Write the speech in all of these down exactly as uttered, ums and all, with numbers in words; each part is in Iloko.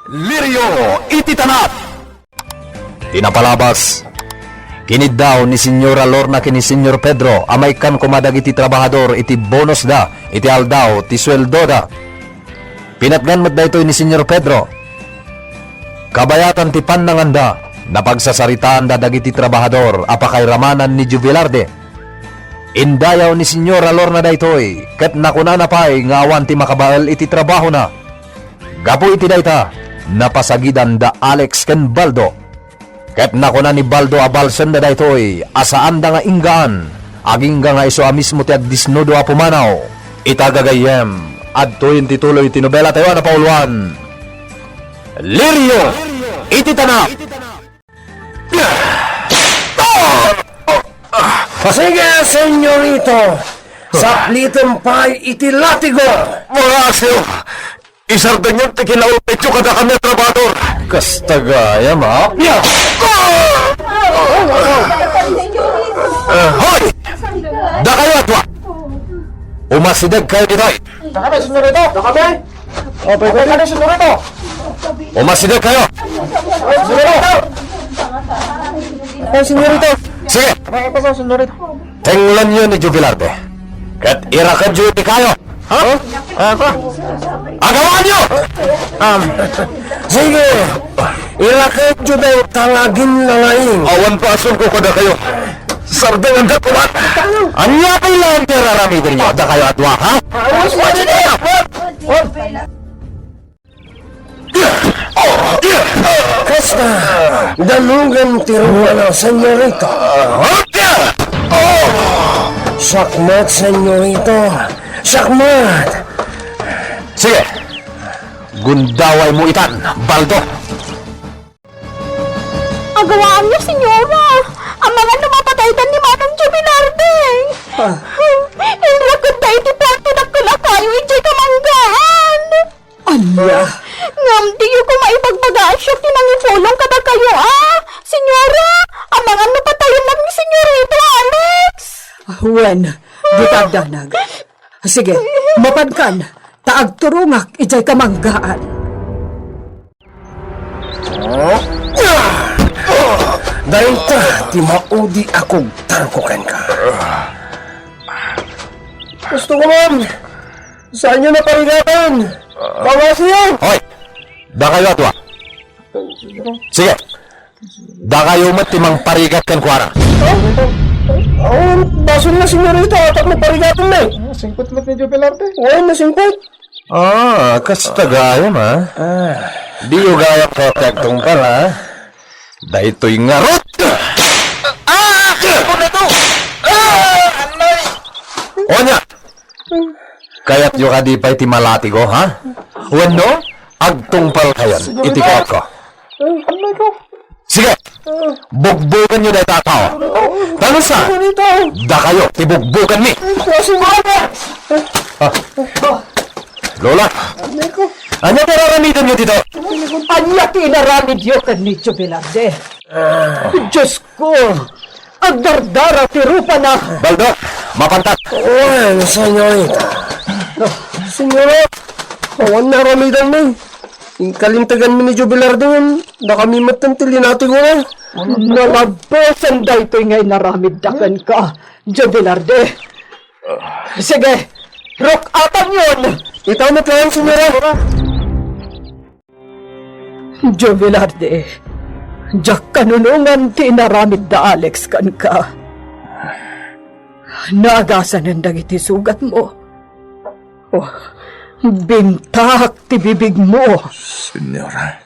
Lirio iti tanap. Ti napalabas, kiniddaw ni Señora Lorna ken ni Señor Pedro a maikkan koma dagiti trabahador iti bonosda iti aldaw ti sueldoda. Pinatgan met daytoy ni Señor Pedro. Kabayatan ti pannanganda, napagsasaritaanda dagiti trabahador a pakairamanan ni Jubilarde. Indayaw ni Señora Lorna daytoy, ket nakunana pay nga awan ti makabael iti trabahona. Gapu iti dayta, napasagidan da Alex ken Baldo. Ket nakuna ni Baldo a balsenda daytoy a saanda nga inggaan, agingga nga isu a mismo ti agdisnudo a pumanaw. Ita gagayyem, adtoyen ti tuloy ti nobela tayo a napauluan, Lirio iti Tanap. Sige, senyorito. Sapliten pay iti latigo. Mga aso, isardengyon ti kinaulpetyo kadakami a trabahador. Kasta gayam, ha? Hoy! Dakayo a dua! Umasideg kayo ditoy! Dakami, senyorito! Dakami! Oh, pwede ka na, senyorito! Umasideg kayo! Senyorito! Oh, senyorito! Sige! Ay, ay, ay, senyorito! Tenglenyo ni Jubilarde. Ket irakedyo iti kayo! Ha? Ah, pa? Agawanyo! Um, sige! Irakedyo daw talaginlalaing. Awan pasunko kadakayo. Sardenganda koma. Ania pay laeng ti araramidenyo? Dakayo a dua, ha? Kasta, danugan ti rupana, senyorita. Siak met, senyorita. Siak met. Sige. Gundawaymo itan, Baldo. Agawaanyo, senyora. Amangan no mapataydan ni Manong Jubilarde. Ah. Inrakedda iti puerto dakkel a kayo idiay Kamanggaan. Ania? Ngem diyo koma ibagbaga a siak ti nangipulong kadakayo, a? Senyora, amangan no patayen laeng ni Senyorito Alex. Wen, dita agdanag. Sige, mapankan, ta agturongak idiay Kamanggaan. Dayta ti maudi a kugtarko kenka. Gusto ko man. Saanyo na parigaten? Pangasiyan! Hoy! Dakayo a dua. Sige. Dakayo met ti mangparigat kenkuana. Oh, basol na, senyorita, atak mo parigaten na eh. Ah, singpet met ni Jubilarde. Oo, nasingpet. Ah, kasta gayam, ah. Ah. Diyo gayam kayat ti agtungpal, ah. Daytoy ngarud. Ah! Ano to? Ah! Anay! Onya, kayatyo kadi pay ti malatigo, ha? Wenno, agtungpalkayon iti kayatko. Anay ko. Sige, bugbugenyo dayta a tao. Talusa, dakayo ti bugbugenmi. Ah. Lola, ania ti araramidenyo dito? Ania ti inaramidyo ken ni Jubilarde? Diosko, agdardara ti rupana. Baldo, mapantak. Wen, senyorita. Senyora, awan nga aramidanmi. Inkalinteganmi ni Jubilarde, dakami metten ti linatigona. Nalabesen daytoy nga inaramidda kenka, Jubilarde. Sige, ruk-atanyon. Ita met laeng, senyora. Jubilarde, diak kanunongan ti inaramid da Alex kenka. Naagasanen dagiti sugatmo. Oh, bintak ti bibigmo. Senyora.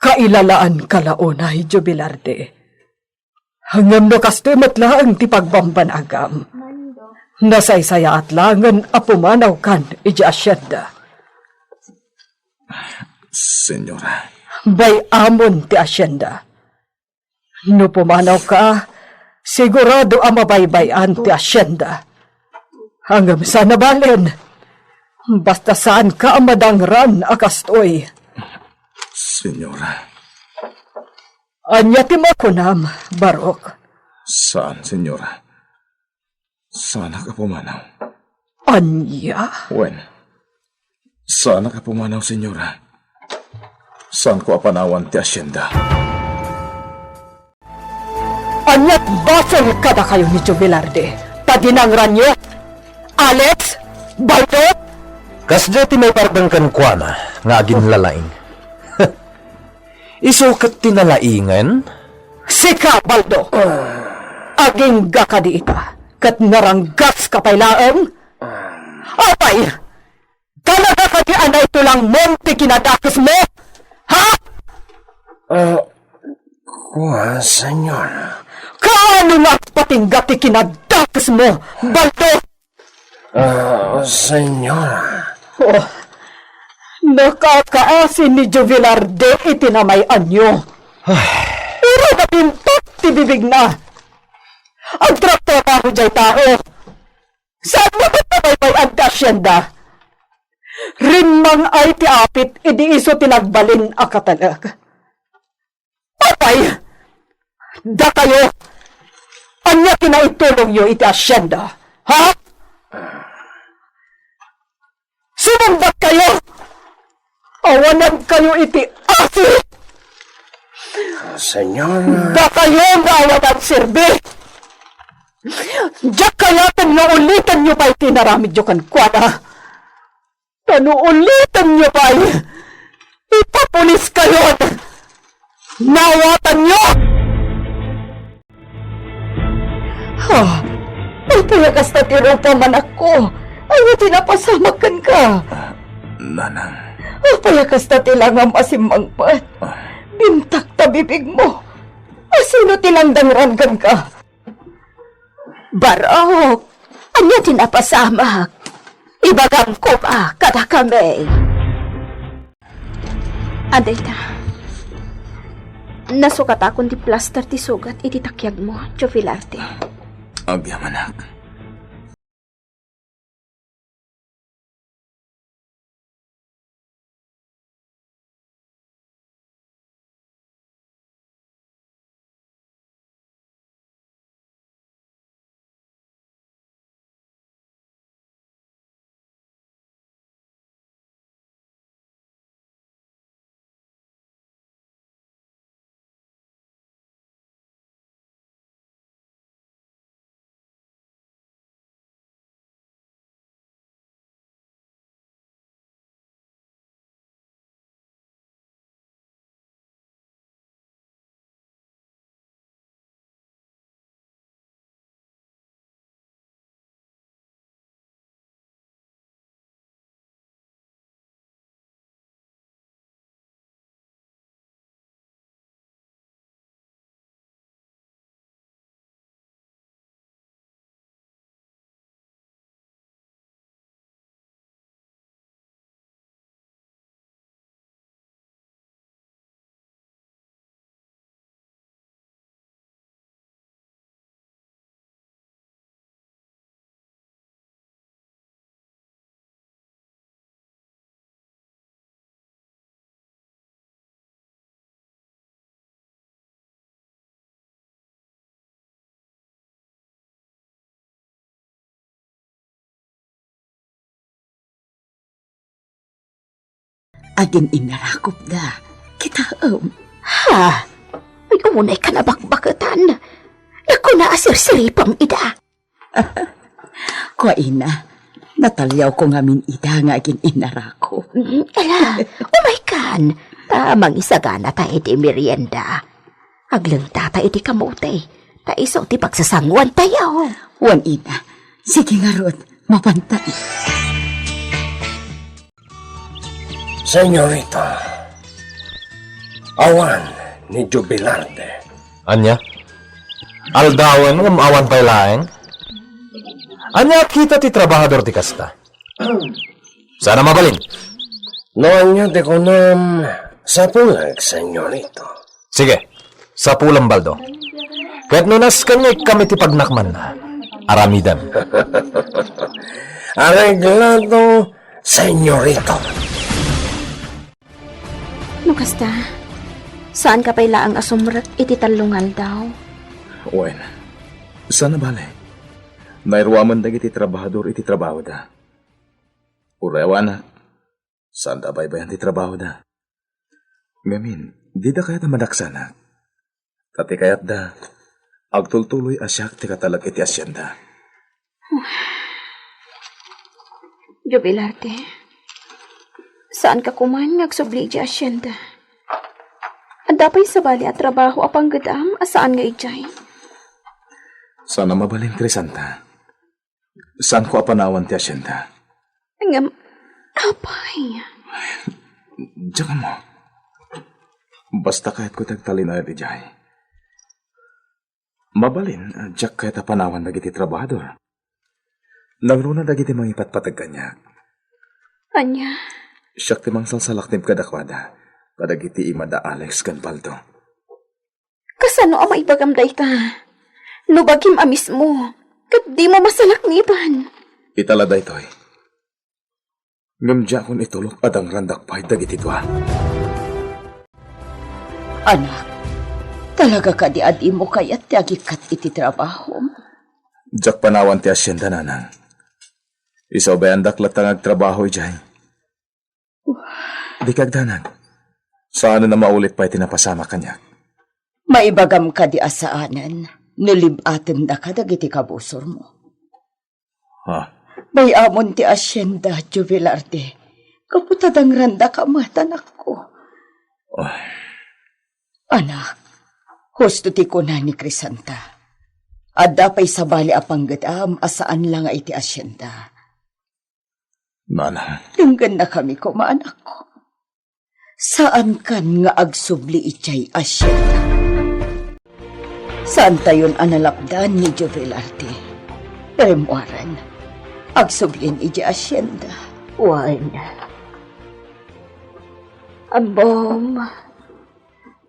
Kailalaanka la unay, Jubilarde. Ngem no kastoy met laeng ti pagbambanagam, nasaysayaat laengen a pumanawkan idiay asienda. Senyora. Bay-amon ti asienda. No pumanawka, sigurado a mabaybay-an ti asienda. Ngem saan a balen, basta saanka a madangran a kastoy. Senyora. Ania ti makunam, Barok? Saan, senyora. Saanak a pumanaw. Ania? Wen, saanak a pumanaw, senyora. Saanko a panawan ti asienda. Ania ti basol kadakayo ni Joe Velarde? Ta dinangranyo? Alex? Baldo? Kasdiay ti maipardeng kenkuana nga aginlalaing. Isu ket ti nalaingen? Sika, Baldo! Agingga kadi ita, ket naranggas ka pay laeng? Apay, talaga kadi a naitulangmon ti kinadakesmo? Ha? Ah, kua, Señora. Kaano nga agpatingga ti kinadakesmo, Baldo? Ah, Señora. Oh, nakakaasi ni Joe Velarde iti namay-anyo. Ay. Ura na pintot ti bibigna. Agtratrabaho jay tao. Saan mo ket nabaybay-an ti asienda? Rimmang-ay ti apit idi isu ti nagbalin a katalek. Apay, dakayo, ania ti naitulongyo iti asienda? Ha? Sumungbat kayo! Awanan kayo iti asi! Señora. Dakayo nga awanan serbi! Diak kayaten nga ulitenyo pay ti inaramidyo kenkuana. Ta no ulitenyo pay, ipapulis kayon! Nawatanyo! Ha? Apay a kasta ti rupam, anakko? Ania ti napasamak kenka? Ah, nanang. Apay a kasta ti langam a simmangpet? Ah. Bintak ta bibigmo. Asino ti langdangran kenka? Barok, ania ti napasamak? Ibagam koma kadakami. Adda ita. Nasukatakon ti plaster ti sugat iti takiagmo, Joe Velarde. Agyamanak. Agin-innarakupda. Kitaem. Ha? Ay, unay ka nabakbaketan. Nakuna a sirsiripem ida. Kua, ina, nataliawko ngamin ida nga agin-innarakup. Mm, ala, umaykan. Ta mangisagana ta iti merienda. Aglengtata iti kamote. Ta isu ti pagsasanguantayo. Wen, ina. Sige ngarud, mapanta. Señorita, awan ni Joe Velarde. Ania? Aldawen ngem awan pay laeng? Ania a kita ti trabahador ti kasta? Saan a mabalin? No ania ti kunam, sapulek, señorito. Sige, sapulem, Baldo. Ket no nasken nga ikkam iti pagnakmanna, aramidem. Areglado, señorito. No kasta, saanka pay laeng a sumrek iti tallo nga aldaw? Wen, saan a bale. Nairuamen dagiti trabahador iti trabahoda. Uray awanak, saanda a baybayan ti trabahoda. Ngamin, dida kayat a manaksanak? Ta ti kayatda, agtultuloy a siak ti katalek iti asienda. Jubilarte, saanka koman nga agsubli iti asienda. Adda pay sabali a trabaho a panggedam a saan nga idiay? Saan a mabalin, Crisanta. Saanko a panawan ti asienda. Ngem, apay? Diak ammo. Basta kayatko ti agtalinaed idiay. Mabalin, diak kayat a panawan dagiti trabahador. Nangruna dagiti mangipatpateg kaniak. Ania? Siak ti mangsalsalaknib kadakuada, kadagiti ima da Alex ken Baldo. Kasano a maibagam dayta? No bagim a mismo, ket dimo masalakniban. Ita la daytoy. Ngem diakon itulok a dangrandak pay dagiti dua. Anak, talaga kadi a dimo kayat ti agikkat iti trabahom? Diak panawan ti asienda, nanang. Isaw bayandak latta nga agtrabaho idiay. Dika agdanag. Saanen a maulit pay ti napasamak kaniak. Maibagam kadi a saanen no lib-atendaka dagiti kabusormo? Ha? Bay-amon ti asienda, Jubilarte, gapu ta dangrandaka met, anakko. Ah. Anak, husto ti kuna ni Crisanta. Adda pay sabali a panggedam a saan la nga iti asienda. Nanang. Denggennakami koma, anakko. Saankan nga agsubli idiay asienda. Saantayon a nalapdan ni Jovelarte. Rimmuaren, agsublin idiay asienda. Wen, ammom,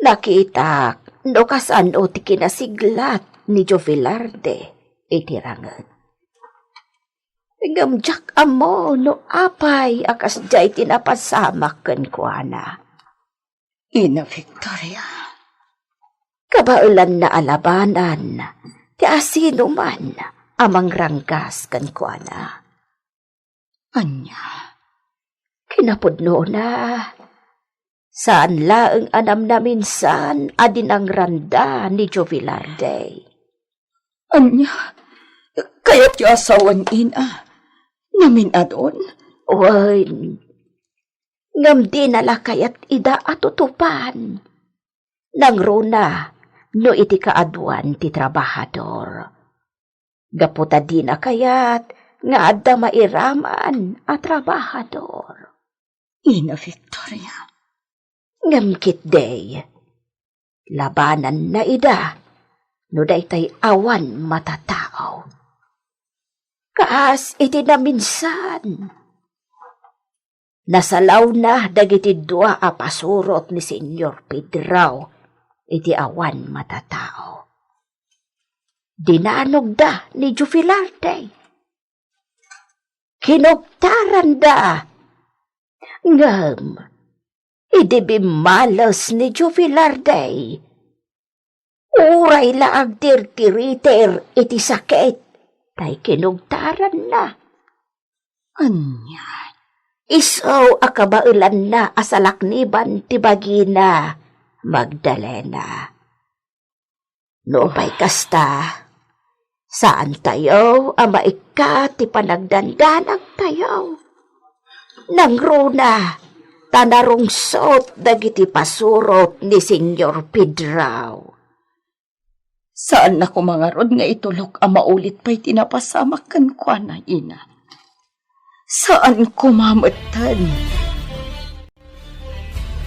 nakitak no kasano ti kinasiglat ni Jovelarte iti ranget. Ngem diak ammo no apay a kasdiay ti napasamak kenkuana. Ina Victoria. Kabaelanna a labanan ti asinoman a mangranggas kenkuana. Ania? Kinapudnona, saan laeng a namnaminsan a dinangranda ni Jovelarde. Ania? Kayatyo a sawen, ina? Namin-adun? Wen, ngem dina la kayat ida a tutupan. Nangruna no iti kaaduan ti trabahador. Gapu ta dina kayat nga adda mairaman a trabahador. Ina Victoria. Ngem ketdi, labananna ida no daytay awan matatao. Kas iti naminsan, nasalawna dagiti dua a pasurot ni Señor Pedro iti awan matatao. Dinanogda ni Jovelarde. Kinugtaranda. Ngem, idi bimmales ni Jovelarde, uray la agtirtiriter iti sakit tay kinugtaranna. Ania? Isu a kabaelanna a salakniban ti bagina, Magdalena. Nupay kasta, saantayo a maikkat ti panagdandanagtayo. Nangruna ta narungsot dagiti pasurot ni Señor Pedro. Saanna koma ngarud nga itulok a maulit pay ti napasamak kenkuana, ina. Saan koma metten.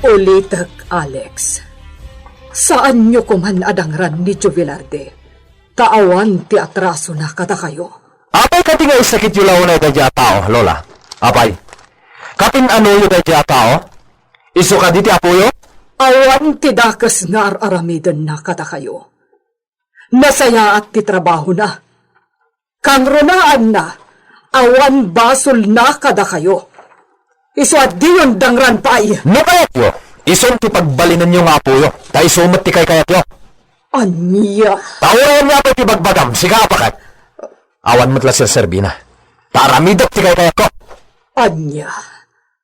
Ulitek, Alex. Saanyo koman a dangran ni Jovelarde ta awan ti atrasona kadakayo. Apay kadi nga isakityo la unay daydiay a tao, Lola? Apay, kapin-anoyo daydiay a tao? Isu kadi ti apoyo? Awan ti dakes nga ar-aramidenna kadakayo. Nasayaat ti trabahona. Kangrunaanna, awan basolna kadakayo. Isu a diyon dangran pay. No kayatyo, isun ti pagbalinenyo nga apoyo, ta isu met ti kaykayatyo. Ania? Ta uray ania pay ti bagbagam, sika a paket. Awan met la serserbina. Ta aramidek ti kaykayatko. Ania?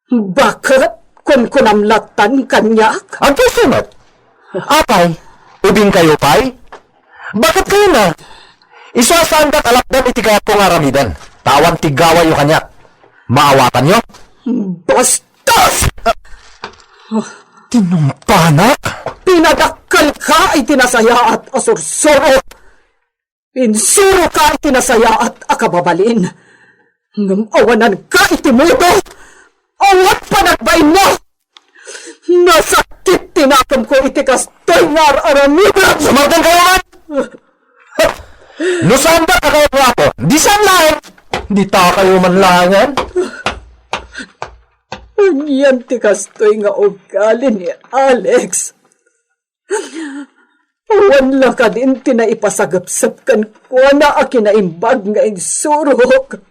Baket, Kunam lattan kaniak? Agkayso met. Apay, ubingkayo pay? Baketkayo na? Isu a saanda a lapdan iti kayatko nga aramiden. Ta awan ti gawayo kaniak. Maawatanyo? Bastos! Tinumpanak? Pinadakkelka iti nasayaat a sursuro. Insuroka iti nasayaat a kababalin. Ngem awananka iti mudo. Awan panagbainmo. Nasakit ti nakemko iti kastoy nga ar-aramidem. Sumardengkayo man! No saanda a kayatko, Apo, di saan laeng. Ditakayo man laengen. Anian ti kastoy nga ugali ni Alex? Awan la kadin ti naipasagepsep kenkuana a kinaimbag nga insurok?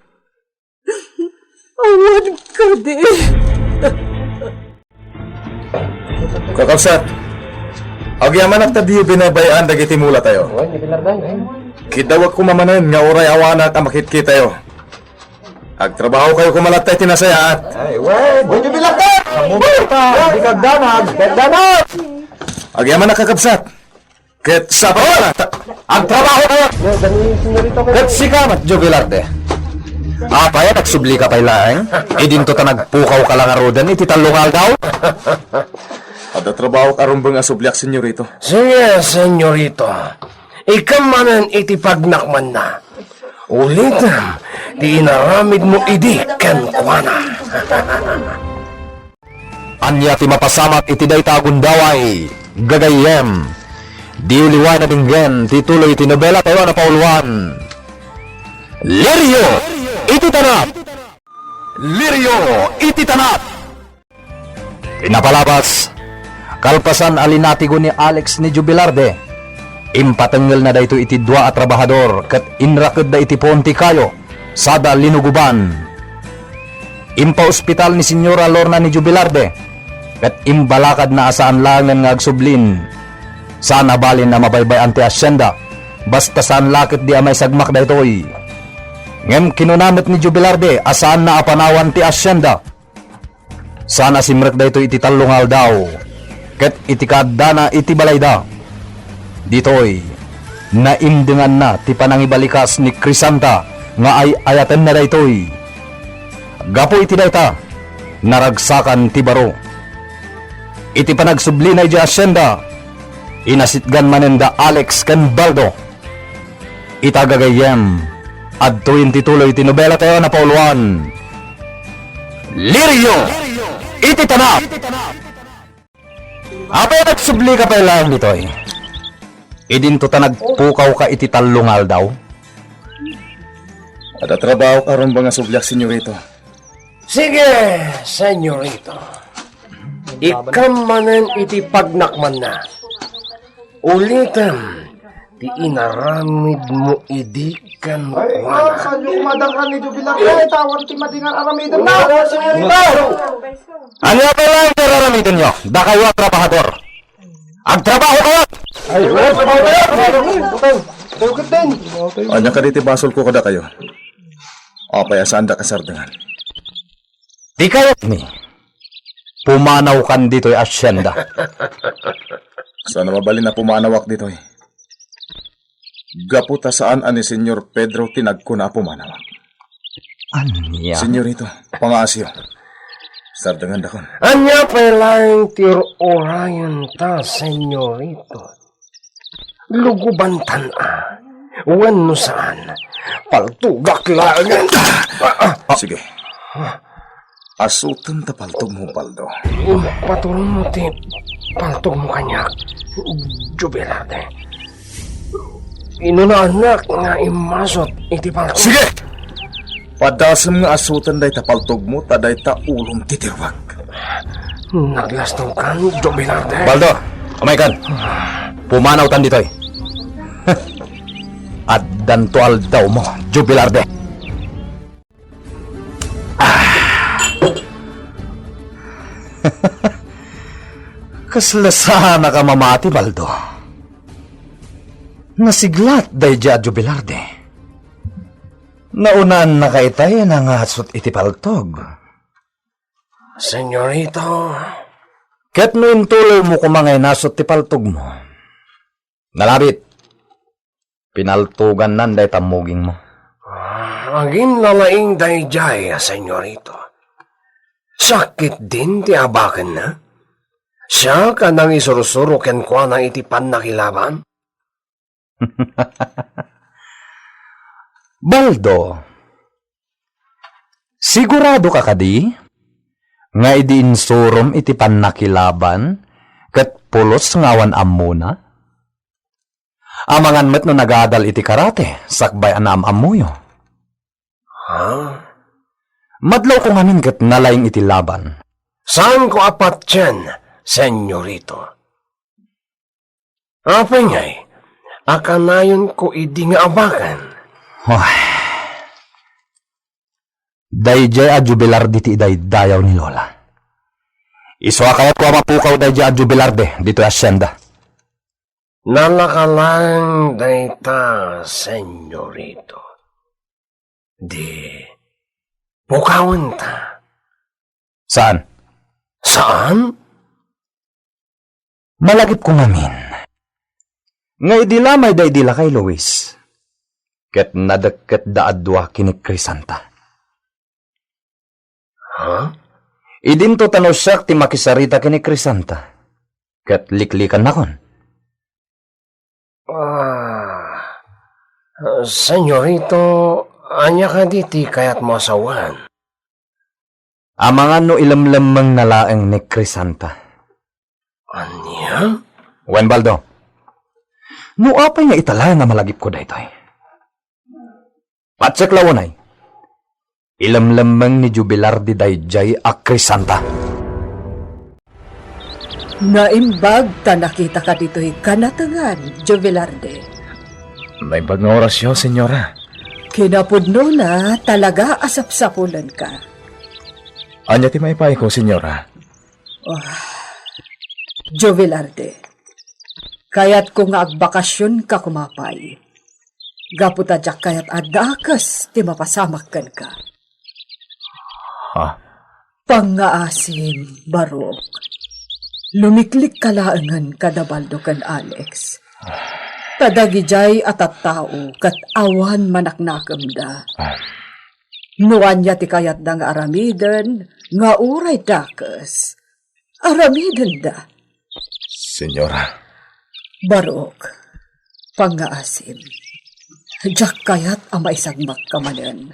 Awan kadi. Kakabsat, agyamanak ta diyo binabay-an dagiti mulatayo. Kiddawek koma manen nga uray awanak a makitkitayo. Agtrabahokayo koma latta iti nasayaat. Ay, wen. Wen, di bilaktan! Ammom ta, di kagdanag, kagdanag! Agyamanak, kakabsat. Ket sapay, agtrabahokayo. Ket sika met, Joe Velarde. Apay, nagsublika pay laeng? Idinto ta nagpukawka la ngaruden iti tallo nga aldaw? Adda trabahok a rumbeng a subliak, senyorito. Sige, senyorito. Ikkan manen iti pagnakmanna. Ulitem ti inaramidmo idi kenkuana. Ania ti mapasamak iti dayta a gundaway, gagayyem? Diyo liwaen a denggen ti tuloy ti nobelatayo a napauluan, Lirio iti Tanat! Lirio iti Tanat! Napalabas, kalpasan a linatigo ni Alex ni Joe Velarde, impatengelna daytoy iti dua a trabahador ket inrakedda iti puon ti kayo sada linuguban. Impaospital ni Senyora Lorna ni Joe Velarde ket imbalakadna a saan laengen nga agsublin. Saan a balin a mabaybay-an ti asienda, basta saan la ketdi a maisagmak daytoy. Ngem kinuna met ni Joe Velarde a saanna a panawan ti asienda. Saan a simrek daytoy iti tallo nga aldaw, ket iti kaaddana iti balayda. Ditoy, naimdenganna ti panangibalikas ni Crisanta nga ay-ayatenna daytoy. Gapu iti dayta, naragsakan ti baro. Iti panagsublina idiay asienda, inasitgan manen da Alex ken Baldo. Ita gagayyem, adtoyen ti tuloy ti nobelatayo a napauluan, Lirio iti Tanat! Apay, nagsublika pay laeng ditoy? Idinto ta nagpukawka iti tallo nga aldaw? Adda trabahok a rumbeng a subliak, senyorito. Sige, senyorito. Ikkan manen iti pagnakmanna. Ulitem ti inaramidmo idi kenkuana. Ay, saan yo kumadangkan ni Jubilar? Ay, tawan ti madingan aramidem na. Ania pay laeng ti ar-aramidenyo? Dakayo a trabahador. Agtrabaho kayo! Ay, wala, trabaho kayo! Ania kadi ti basolko kadakayo? Apay a saanda kasardengan? Ti kayatmi, pumanawkan ditoy asienda. Saan a mabalin a pumanawak ditoy? Gapu ta saan a ni Senyor Pedro ti nagkuna a pumanawak. Ania? Senyorito, pangaasiyo. Sardengandakon. Ania pay laeng ti ur-urayenta, senyorito? Lugubantan a. Wenno saan? Paltogak laengen. Ah, ah. Sige. Asoten ta paltogmo, Baldo. Ipaturonmo ti paltogmo kaniak, Jubilate. Inunaannak nga immasot iti paltog. Sige! Padasem nga asoten dayta paltogmo ta dayta ulom ti tiruak. Naglastongkan, Joe Velarde. Baldo, umaykan. Pumanawtan ditoy. Addanto aldawmo, Joe Velarde. Ah. Kasla saannak a mamati, Baldo. Nasiglat daydiay a Joe Velarde. Naunaannaka itay a nangasot iti paltog. Senyorito. Ket no intulowmo koma nga inasut ti paltogmo, nalabit, pinaltogannan dayta mugingmo. Ah, aginlalaing daydiay, senyorito. Sakit din ti abakenna. Siak a nangisursuro kenkuana iti pannakilaban. Baldo, sigurado ka kadi nga idi insurom iti pannakilaban ket pulos nga awan ammona? Amangan met no nagadal iti karate sakbay a naam-ammoyo. Ha? Madlawko ngamin ket nalaing iti laban. Saanko a patien, senyorito. Apay ngay, a kanayonko idi nga abaken? Ay. Daydiay a jubilar diti idaydayaw ni Lola. Isu a kayatko a mapukaw daydiay a jubilar de ditoy hacienda. Nalakalang dayta, senyorito. Di, pukawenta. Saan? Saan? Malagipko ngamin nga idi la mayda idi lakay Luis, ket nadekketda a dua ken ni Crisanta. Ha? Idinto ta no siak ti makisarita ken ni Crisanta, ket liklikannakon. Ah, senyorito, ania kadi ti kayatmo a sawen? Amangan no ilemlemmengna laeng ni Crisanta. Ania? Wen, Baldo, no apay nga ita laeng a malagipko daytoy? Patsek la unay. Ilemlemmeng ni Jubilar di daydiay a Crisanta. Naimbag ta nakitaka ditoy kanatengan, Jovelarde. Naimbag nga orasyo, senyora. Kinapudnona, talaga a sapsapulenka. Ania ti maipayko, senyora? Ah, Jovelarde, kayatko nga agbakasionka koma pay. Gapu ta diak kayat a dakes ti mapasamak kenka. Ha? Pangngaasim, Barok. Lumiklikka laengen kada Baldo ken Alex. Ta dagidiay a tattao ket awan manaknakemda. Ah. No ania ti kayatda nga aramiden nga uray dakes, aramidenda. Senyora. Barok, pangngaasim. Diak kayat a maisagmakka manen.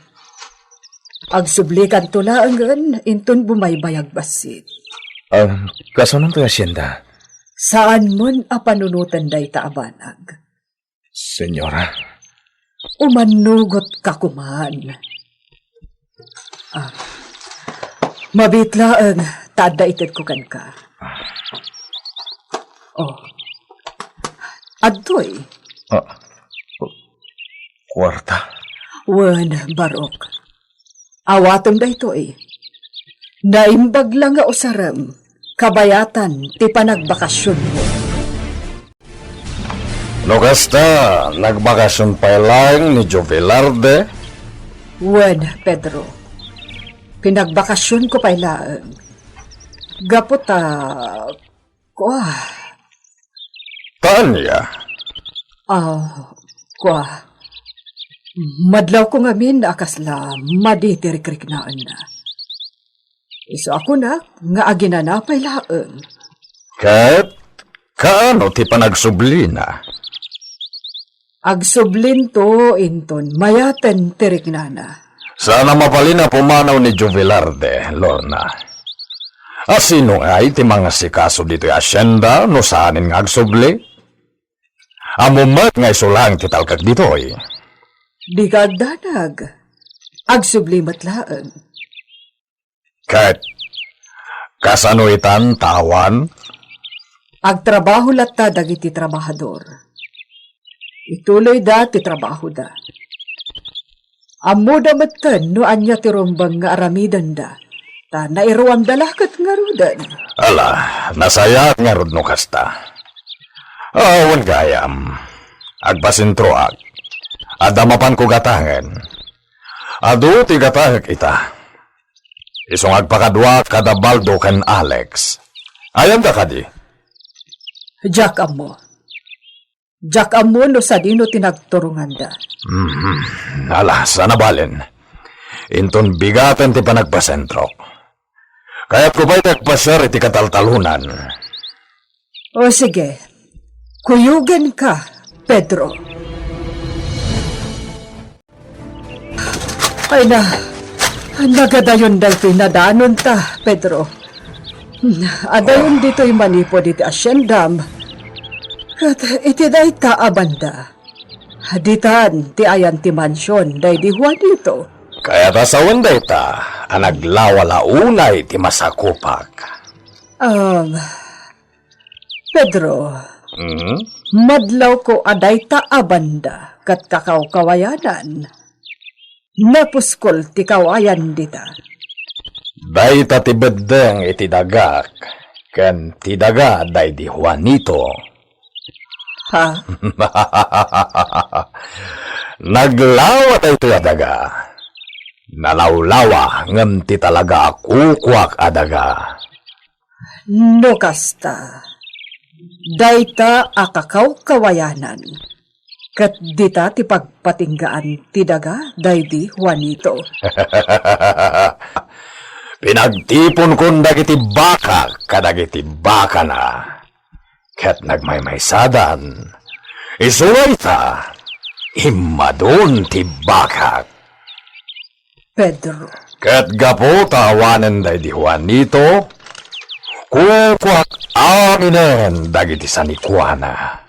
Agsublikanto laengen inton bumaybayag bassit. Ah, kasanonto ti hacienda? Saanmon a panunoten dayta a banag. Senyora. Umannugotka koman. Ah, mabiit laeng ta adda itedko kenka. Oh. Adtoy. Ah, kuarta. Wen, Barok. Awatem daytoy. Naimbag la nga usarem, kabayatan ti panagbakasionmo. No kasta, nagbakasion pay laeng ni Jovelarde? Wen, Pedro. Pinagbakasionko pay laeng. Gapu ta, kua. Ta ania? Ah, kua. Madlawko ngamin a kasla madi ti rikriknaenna. Isu a kunak nga aginana pay laeng. Ket kaano ti panagsublina? Agsublinto inton mayaten ti riknana. Saan a mabalin a pumanaw ni Jovelarde, Lorna. A sino ngay ti mangasikaso ditoy hacienda no saanen nga agsubli? Ammom met nga isu laeng ti talkak ditoy. Dika agdanag. Agsubli met laeng. Ket kasano itan ta awan? Agtrabaho latta dagiti trabahador. Ituloyda ti trabahoda. Ammoda metten no ania ti rumbeng nga aramidenda, ta nairuamda la ket ngaruden. Ala, nasayaat ngarud no kasta. Awan gayam. Agpasentroak. Adda mapanko gatangen. Adu ti gatangek ita. Isu nga agpakaduak kada Baldo ken Alex. Ayanda kadi? Diak ammo. Diak ammo no sadino ti nagturonganda. Mhm. Ala, saan a balen. Inton bigaten ti panagpasentrok. Kayatko pay ti agpaser iti kataltalonan. O sige, kuyogenka, Pedro. Ay na, nagadayon daytoy nadanonta, Pedro. Adayon ditoy manipud iti asyendam. Ket iti dayta a banda, ditan ti ayan ti mansion daydi Juanito. Kayat a sawen dayta a naglawa la unay ti masakupak. Um, Pedro, Mm? madlawko a dayta a banda ket kakawkawayanan. Napuskol ti kawayan dita. Dayta ti beddeng iti dagak ken ti daga daydi Juanito. Ha? Naglawa daytoy a daga. Nalawlawa ngem ti talaga a kukuak a daga. No kasta, dayta a kakawkawayanan, ket dita ti pagpatinggaan ti daga daydi Juanito. Pinagtiponkon dagiti bakak kadagiti bakana, ket nagmaymaysadan, isu nga ita, immadun ti bakak. Pedro. Ket gapu ta awanen daydi Juanito, kukuak aminen dagiti sanikuana.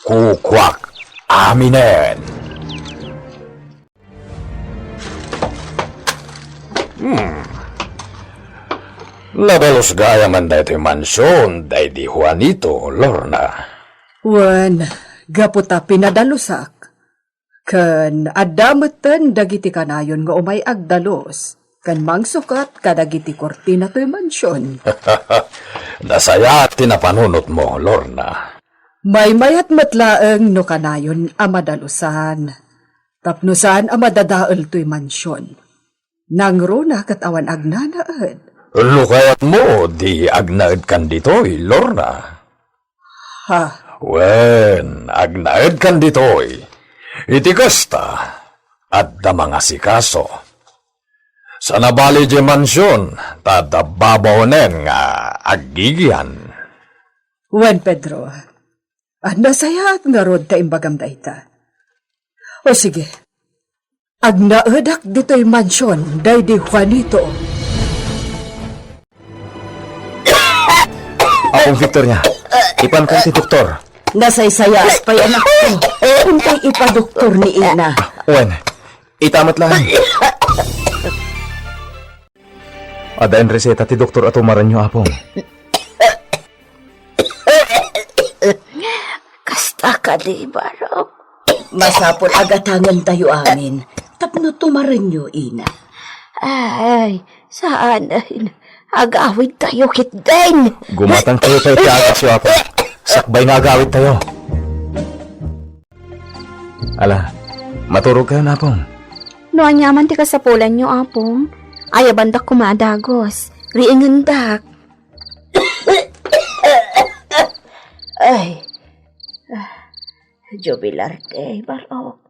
Kukuak aminen. Hmm. Nadalus gayam daytoy mansion daydi Juanito, Lorna. Wen, gapu ta pinadalusak. Ken adda metten dagiti kanayon nga umay agdalus ken mangsukat kadagiti kurtina toy mansion. Nasayaat ti napanunotmo, Lorna. Maymayat met laeng no kanayon a madalusan, tapno saan a madadael toy mansion. Nangruna ket awan agnanaed. No kayatmo, di agnaedkan ditoy, Lorna. Ha? Wen, agnaedkan ditoy. Iti kasta, adda mangasikaso. Saan a bali diay mansion, ta adda babaonen nga aggigian. Wen, Pedro, a, nasayaat ngarud ta imbagam dayta. O sige, agnaedak ditoy mansion daydi Juanito. Apong Victoria, ipanka iti doktor. Nasaysayaat pay, anakko. Untay ipadoktor ni ina. Wen, ita met laeng. Adda reseta ti doktor a tumarenyo, Apong. Kasta kadi, Barok? Masapul a gatangentayo amin tapno tumarenyo, ina. Ay, saanen. Agawidtayo ketdin. Gumatangkayo pay iti agasyo, Apo. Sakbay nga agawidtayo. Ala, maturogkayon, Apong. No aniaman ti kasapulanyo, Apong, ayabandak koma a dagus. Riingendak. Ay, ah, jubilar ti, Barok.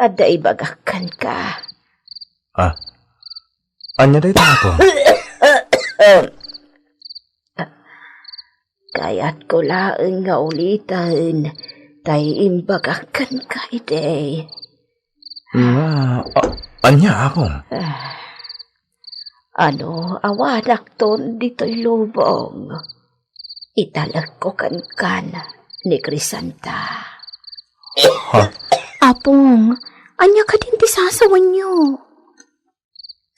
Adda ibagak kenka. Ah, ania dayta, Apo? Kayatko laeng nga uliten tay imbagak kenka idi. Nga, a-, ania, Apo? Ah, ano, awanakton ditoy lubong. Italekko kenkan ni Crisanta. Ha? Apong, ania kadin ti sasawenyo?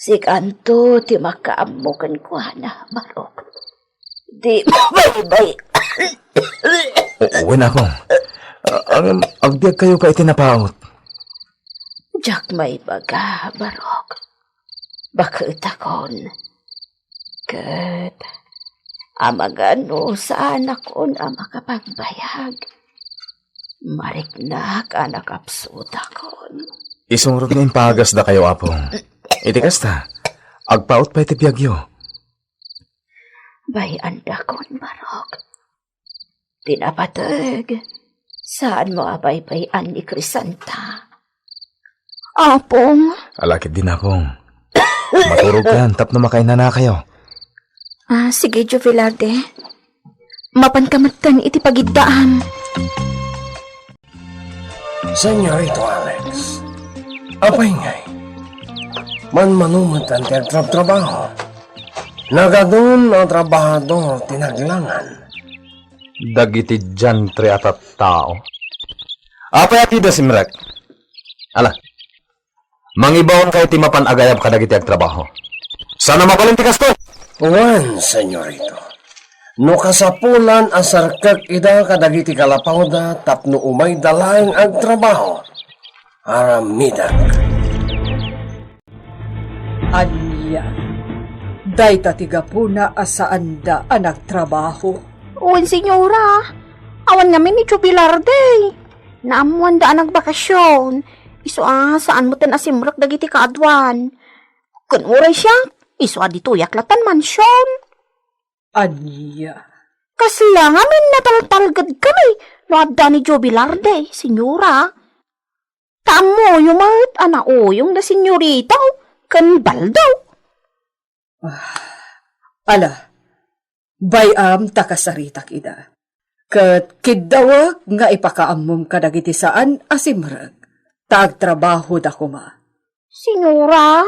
Sikanto ti makaammo kenkuana, Barok. Di mabaybay. O, wen, Apong. A-, ngem agbiagkayo pay iti napaut. Diak maibaga, Barok. Baketakon. Ket, amangan no saanakon a makapagbayag, mariknak a nakapsutakon. Isungrod nga impagasdakayo, Apong. Iti kasta, Agpaut pay ti biagyo. Bay-andakon, Barok. Ti napateg, saanmo a baybay-an ni Crisanta. Apong. Ala ketdin, Apong. Maturogkayon tapno makainanakayo. Ah, sige, Jovelarde. Mapanka metten iti pagiddaam. Senyorito Alex, apay ngay? Manmano met ti agtrabtrabaho. Nagadun a trabahador ti naglangan. Dagiti diantre a tattao. Apay a ti da simrek? Ala, mangibaonkayo ti mapan agayab kadagiti agtrabaho. Saan a mabalin ti kastoy? Wen, senyorito. No kasapulan a serkek ida kadagiti kalapawda tapno umayda laeng agtrabaho, aramidak. Ania? Dayta ti gapuna a saanda a nagtrabaho? Wen, senyora. Awan ngamin ni Jovelarde. Naammoanda a nagbakasion. Isu a saan metten a simrek dagiti kaaduan. Ken uray siak, isu a ditoyak latta mansion. Ania? Kasla ngamin nataltalgedkami no adda ni Jovelarde, senyora. Ta ammoyo met a nauyong da senyorita ken Baldo. Ah, ala, bay-am ta kasaritak ida. Ket kiddawek nga ipakaammom kadagiti saan a simrek, ta agtrabahoda koma. Senyora?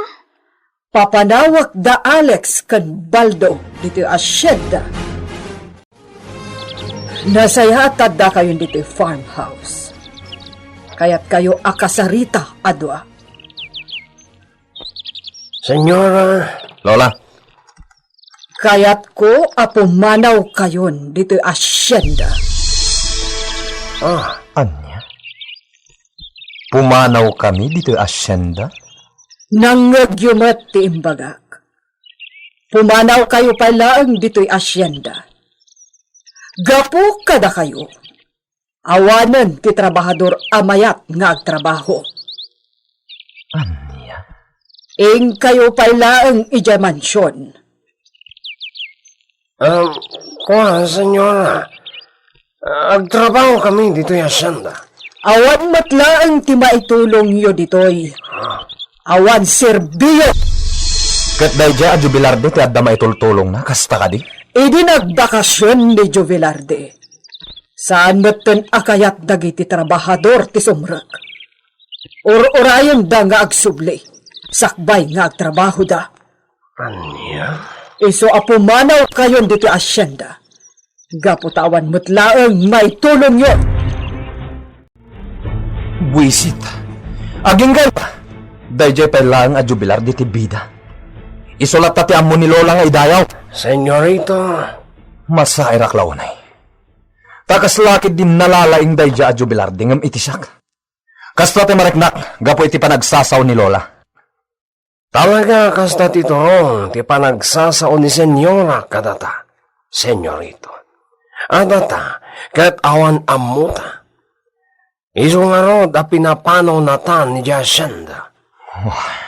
Papanawek da Alex ken Baldo ditoy asienda. Nasayaat ta addakayon ditoy farmhouse. Kayatkayo a kasarita a dua. Senyora. Lola. Kayatko a pumanawkayon ditoy asienda. Ah. Ania? Pumanawkami ditoy asienda? Nangngegyo met ti imbagak. Pumanawkayo pay laeng ditoy asienda. Gapu kadakayo, awanen ti trabahador a mayat nga agtrabaho. Ania? Inkayo pay laeng idiay mansion. Ah, kua, senyora. Agtrabahokami ditoy asienda. Awan met laeng ti maitulongyo ditoy. Ah. Awan serbiyo. Ket daydiay a Jovelarde ti adda maitultulongna, kasta kadi? Idi nagbakasion ni Jovelarde, saan metten a kayat dagiti trabahador ti sumrek. Ur-urayenda nga agsubli, sakbay nga agtrabahoda. Ania? Isu a pumanawkayon ditoy asienda, gapu ta awan met laeng maitulongyo. Buisit. Agingga! Daydiay pay laeng a Jovelarde ti bida. Isu latta ti ammo ni Lola nga idayaw. Senyorito. Masairak la unay. Ta kasla ketdi nalalaing daydiay a Jovelarde ngem iti siak. Kasta ti mariknak gapu iti panagsasao ni Lola. Talaga, kasta ti turong ti panagsasao ni Senyora kadata, Senyorito. Adda ta, ket awan ammota. Isu ngarud a pinapanawnatan idiay asienda. Wah.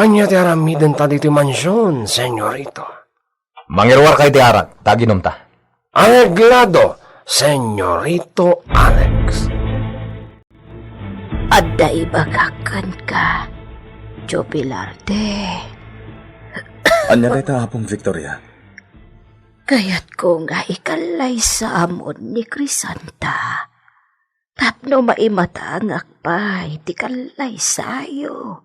Ania ti aramidenta ditoy mansion, Senyorito? Mangiruarka iti arak, ta aginumta. Areglado, Senyorito Alex. Adda ibagak kenka, Jovelarde. Ania dayta, Apong Victoria? Kayatko nga ikallaysamon ni Crisanta tapno maimatangak pay ti kallaysayo.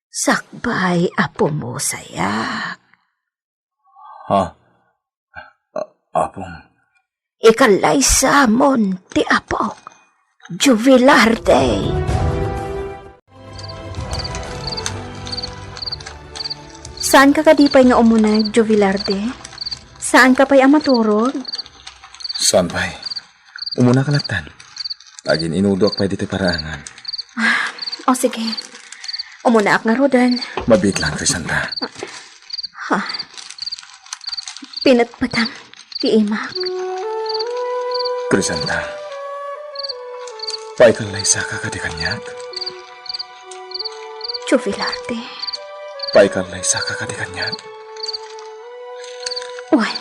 Sakbay a pumusayak. Ha? A-, Apong. Ikallaysamon ti apok, Jovelarde. Saanka kadi pay nga umuneg, Jovelarde? Saanka pay a maturog? Saan pay. Umunaka lattan. Agin-inudoak pay ditoy paraangan. Ah, o sige. Umunaak ngaruden. Mabiit lang, Crisanta. Ha? Pinetpetam ti imak. Crisanta, paikallaysaka kadi kaniak? Jovelarde. Paikallaysaka kadi kaniak. Wen,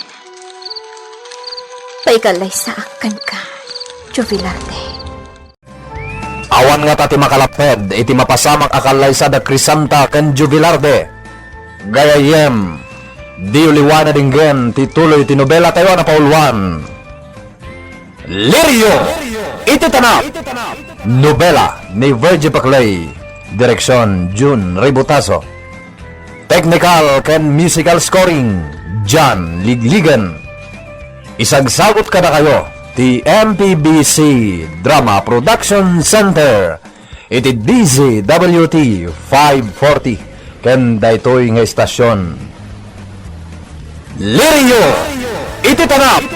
paikallaysaak kenka, Joe Velarde. Awan ngata ti makalapped iti mapasamak a kallaysa da Crisanta ken Joe Velarde. Gayyem, diyo liwanen denggen ti tuloy ti nobelatayo a napauluan. Lirio iti Tanap. Nobela ni Virgie Paclay. Direksion, Jun Ributaso. Technical ken musical scoring, John Ligligan. Isagsagut kadakayo ti M P B C Drama Production Center iti D Z W T five forty ken daytoy nga estasion. Lirio iti Tanap.